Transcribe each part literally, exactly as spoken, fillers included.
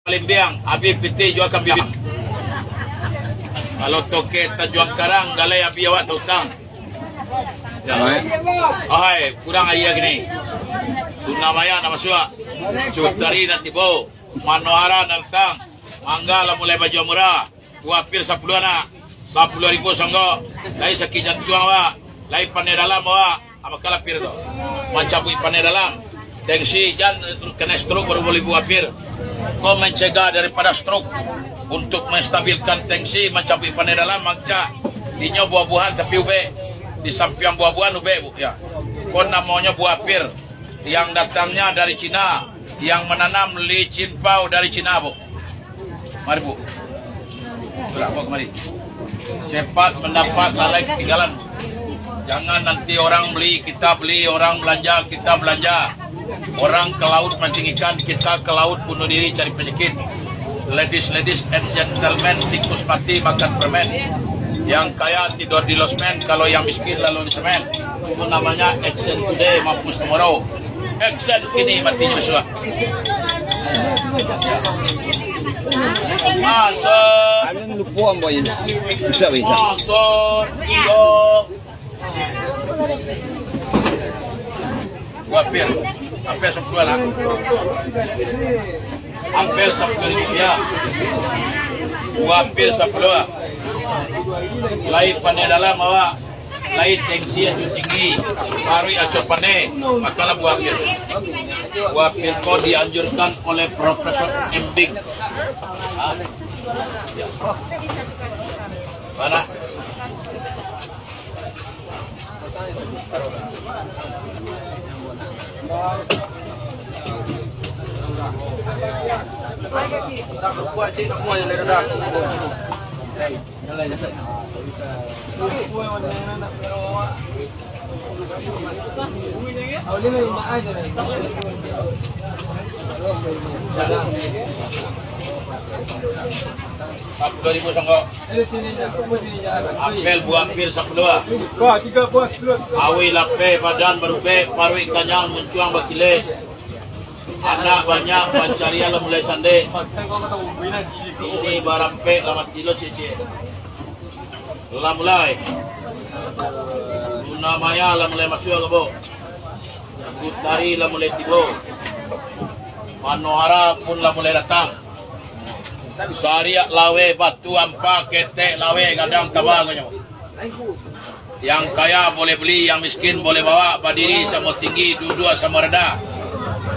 Palimbiang, abih pitih jua kambiang. Kalau toke Tanjuang Karang, galai abih awak tautang. Ya. Alright. Ohai, kurang aia kini. Tuna Maya nak masuak. Cutari nak tibo. Manohara nak datang. Mangga lah mulai baju murah. Buah pir sapuluah anak, sapuluah ribu songgo, lai sakik jantuang awak, lai pandai dalam awak, apo kala pir tu? Mancabuik pandai dalam, tengsi jan kanai stroke baru boli buah pir. Ko mancegah daripada stroke, untuk menstabilkan tengsi, mancabuik pandai dalam, mangcak. Inyo buah-buahan tapi ubek, di sampiang buah-buahan ubek, Bu, ya. Ko namonyo buah pir. Yang datangnya dari Cina, yang menanam licin pau dari Cina, Bu. Mari, Bu. Sudah, Bu, kemari. Cepat mendapat, lalai ketinggalan. Jangan nanti orang beli, kita beli, orang belanja, kita belanja. Orang ke laut mancing ikan, kita ke laut bunuh diri cari penyakit. Ladies, ladies and gentlemen, tikus mati makan permen. Yang kaya tidur di losmen, kalau yang miskin lalu di semen. Itu namanya action today, mampus tomorrow. Action kini, matinyo sudah. Masuk. Anu lupo ambo ini. Bisa, bisa. Masuk. Iyo. Buah pir. Hampir sapuluah lah. Hampir sapuluah ribu rupiah. Buah pir sapuluah. Lai pandai dalam awak. Lai tengsi acuah tinggi, paruik acuah pandai, makalah buah pir. Buah pir ko dianjurkan oleh Profesor Embing. Ah. Mana? Sapuluah ribu songgo. Apel buah pir sapuluah. Awih lapeh badan barubek, paruik kanyang muncuang bakilek. Anak banyak, pancarian lah mulai sandek. Ini barampek lah mati lo cicik. Lah mulai. Tuna Maya lah mulai masuak ka bawah. Cutari lah mulai tibo. Manohara pun lah mulai datang. Sariak laweh, batu ampa, ketek laweh, gadang taba nyo. Yang kaya boleh beli, yang miskin boleh bawa, badiri samo tinggi, duduak samo randah,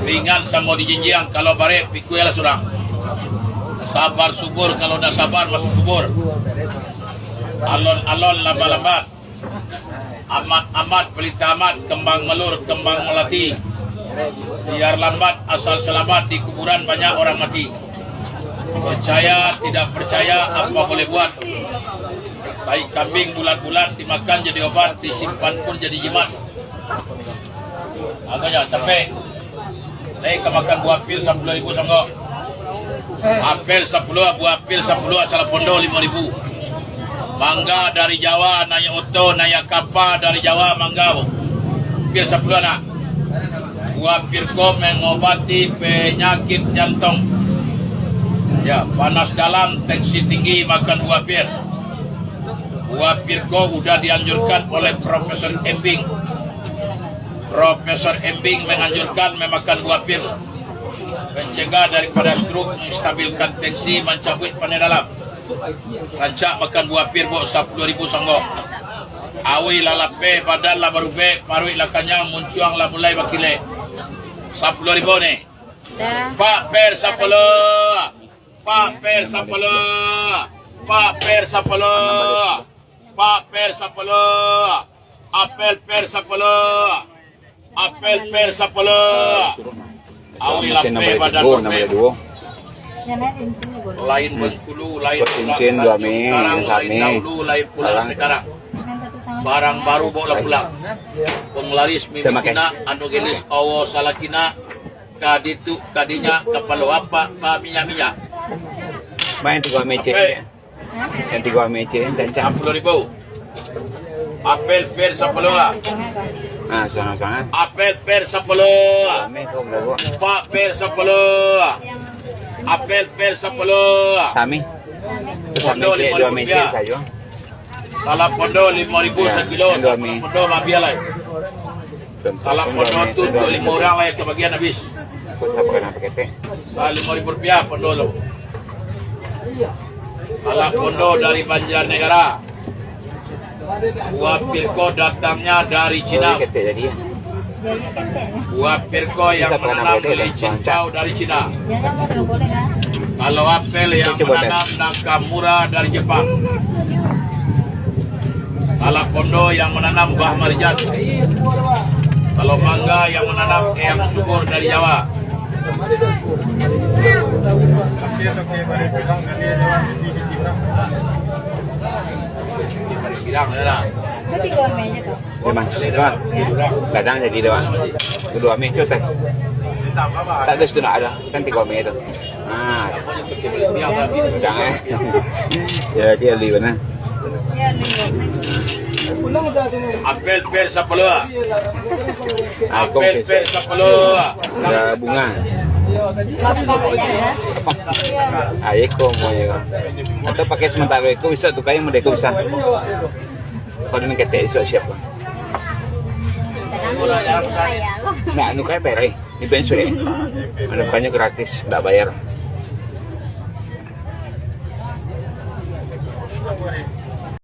ringan samo dijinjiang, kalau barek, pikuilah surang. Sabar subur, kalau dah sabar, masuk kubur. Alon-alon, lambat-lambat. Amat-amat, pelita amat, kembang melur, kembang melati. Biar lambat, asal selamat, di kuburan banyak orang mati. Percaya, tidak percaya, apa boleh buat. Tai kambing bulat-bulat dimakan jadi obat, disimpan pun jadi jimat. Agaknya capek. Saya ka makan buah pir sapuluah ribu songgo. Apel sapuluah, buah pir sapuluah, asal pondo limo ribu. Mangga dari Jawa, naiak oto, naiak kapa dari Jawa, mangga, Bu. Pir sapuluah nak. Buah pir ko mengobati penyakit jantung. Ya, panas dalam, tensi tinggi, makan buah pir. Buah pir ko udah dianjurkan oleh Profesor Embing. Profesor Embing menganjurkan memakan buah pir. Mencegah daripada stroke, menstabilkan tensi, mancabuik pandai dalam. Rancak makan buah pir, Bu, sapuluah ribu songgo. Awih lah lapeh, badan lah barubek, paruik lah kanyang, muncuang lah mulai bakilek. Sapuluah ribu ni. Pak pir sapuluah. Pak pir sapuluah. Pak pir sapuluah. Pak pir sapuluah. Apel pir sapuluah. Apel pir sapuluah. Awih lapeh badan lapeh. Lain Bengkulu, lain pula Tanjung Karang, lain dahulu, lain pula sekarang. Barang baru bawa pulang. Penglaris mimpi nak, anu gelis awo salakina, kaditu kadinya, kapalo apak, paminyak-minyak. Main tu gua mecek. Apel. Yang tigo ameh cek, cancang. Enam puluh ribu. Apel pir sapuluah. Ah, sana-sana. Apel pir sapuluah. Ameh kau berapa? Pak pir sapuluah. Apel per sapuluh. Sami. Sami Pondo cek lima ribu dua meja rupiah sajo. Salak pondo limo ribu sakilo, dua mi. Pondo mabiar lai. Salak pondo tu untuk limo urang lai, kabagian abih. Susah pakai nang paketek. Salak limo ribu rupiah pondo tu. Salak pondo dari Banjarnegara. Buah pirko datangnya dari Cina. Ketek jadi. Buah pirko yang menanam dari Cina, dari Cina. Kalau apel yang menanam Nakamura dari Jepang. Salak pondo yang menanam buah marijan. Kalau mangga yang menanam eyang subur dari Jawa. Pirang, ya, lah. Memang, memang. Kadang jadi doang. Kedua mi tu tes. Tak ada situ nak ada. Kan tiga mi tu. Ah. Jangan. Ya, dia beli mana? Apel per sapuluh. Apel per sapuluh. Ada bunga. Apa? Ah, iko mau ya. Atau pakai sementara iko bisa tukar yang model iko bisa. Kalau nak ketek esok siapa? Nak nukar bayar, eh? Ini pengen sudah. Mana bukannya gratis, tak bayar.